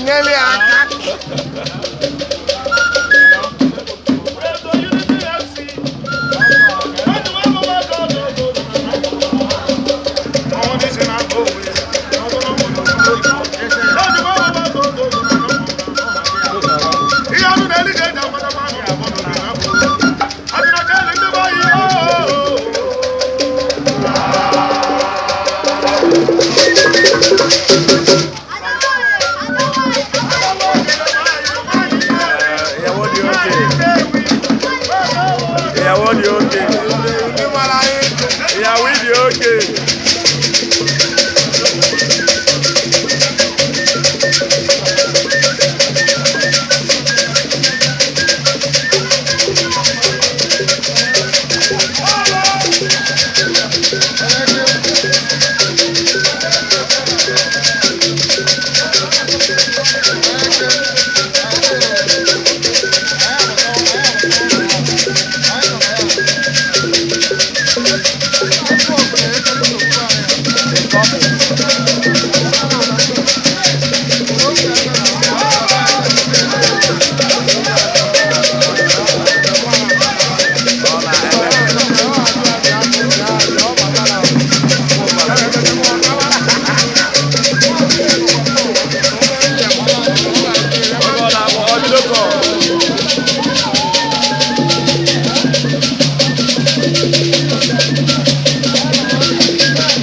Nyere ya aka. Ihe ọnụ na-eli ga-eji akwadaba anụ na-abọ n'oge na-abụ. Adịna ka eli ndị be anyị, ooo. Ìyàwó dị oke. Ìyàwó dị oke. Ndị mara anyị. Ìyàwó dị oke. Ọ na-eme. Oge ọ na-akpọ, ọ bido kọọ.